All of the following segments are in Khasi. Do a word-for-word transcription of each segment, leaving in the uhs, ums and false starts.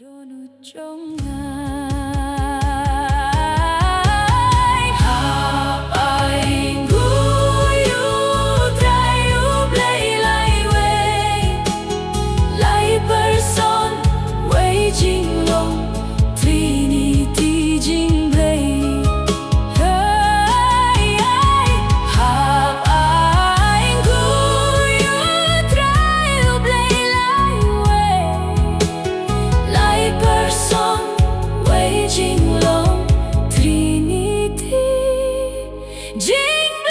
Dohnud jong nga. Hap ai nguh ïa U Trai U Blei laiwei, lai person, wei jinglong, Trinity jingblei. Hei, hei, hap ai nguh ïa U Trai U Blei laiwei, lai person, wei jinglong, Trinity jingblei.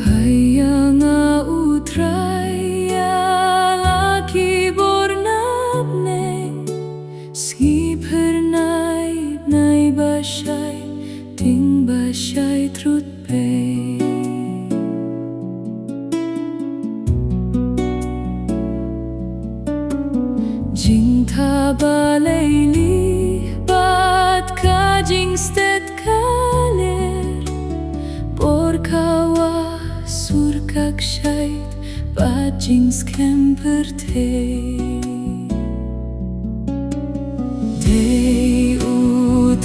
Hai ïa nga U Trai ïa la ki bor na bneng, sngi phyrnai, bnai ba shai, ding ba shai, Truth Pei. Jingthaw ba lei li bad ka jingstet ka ler, por ka wah, sur ka kshai bad jingskhem pyrthei. Dei U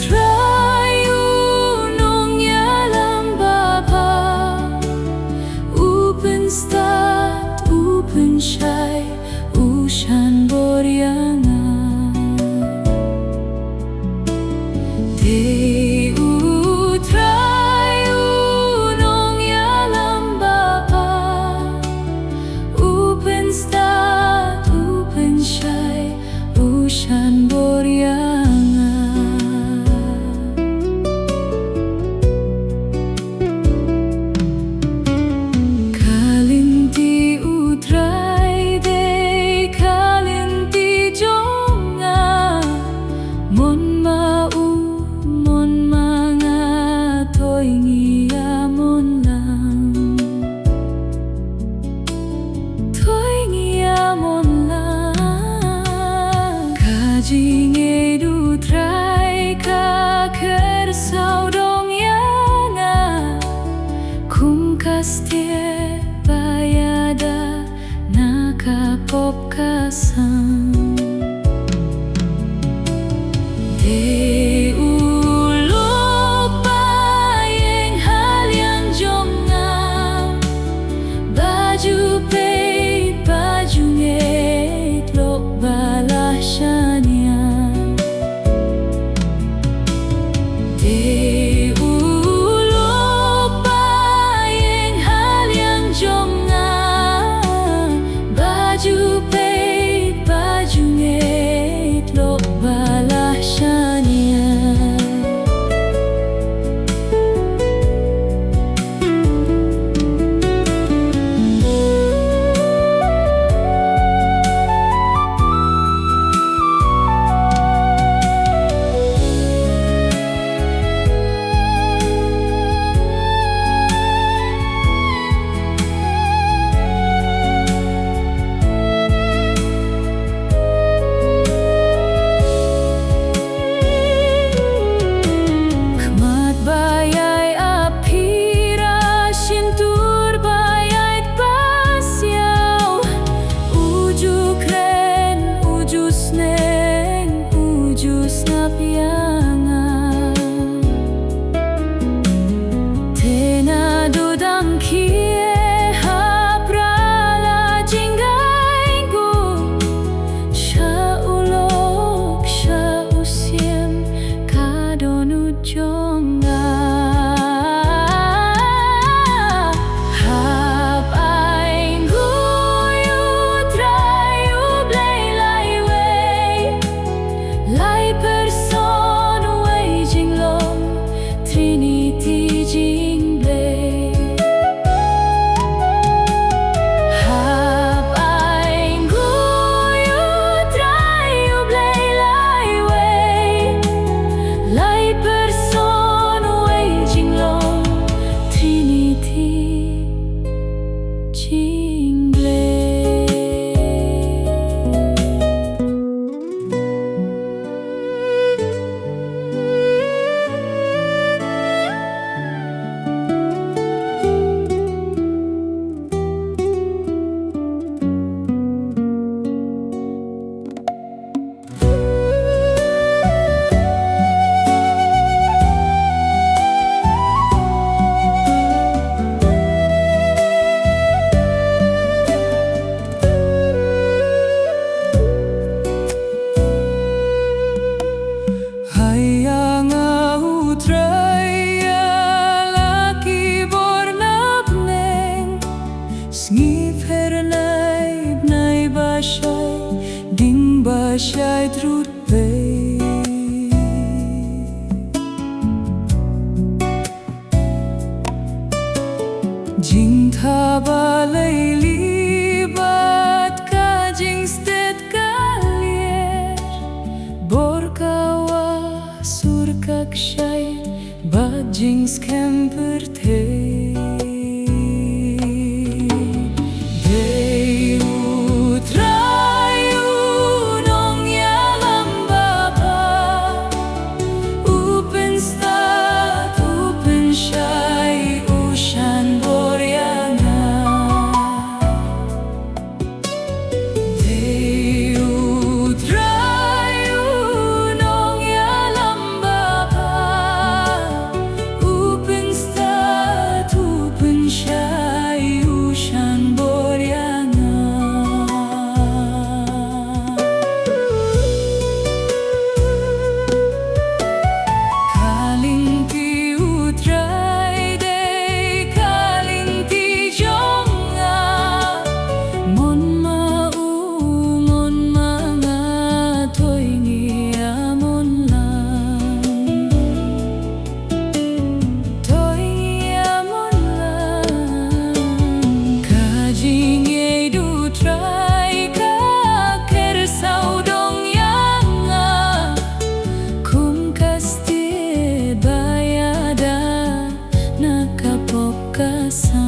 Trai u nongïalam babha, u pynstad, u pynshai, u shan bor ïa nga. Dei U Trai u nongïalam babha, u pynstad, u pynshai, u shan bor ïa nga. Ka lynti U Trai dei ka lynti jong nga, mon ma u, mon ma nga, to ïa ngi ïa mon lang. To ïa ngi ïa mon lang. Ka jingïeit U Trai ka kyrsaw dong ïa nga, kum ka stieh ba ïada na ka pop ka sang. Dei u lok ba ïeng ha liang jong nga, ba ju peit, ba ju ngeit, lok ba la shaniah. Dei u lok ba ïeng ha liang jong nga, ba ju peit, ba ju ngeit, lok ba la shaniah. shai trud pei. Jingthaw ba lei li bad ka jingstet ka lier, bor ka wah sur ka kshai bad jingskhem pyrthei. Dei U Trai U Nongïalam Babha, U pynstad, U pynshai, U shan bor ïa nga. Dei U Trai U Nongïalam Babha, U pynstad, U pynshai, U shan bor ïa nga. Ka lynti U Trai dei ka lynti jong nga. Mon ma u, mon ma nga, to ïa mon lang. To ïa mon lang. Ka jingïeit U Trai ka kyrsaw dong ïa nga, kum ka stieh ba ïada na ka pop ka sam.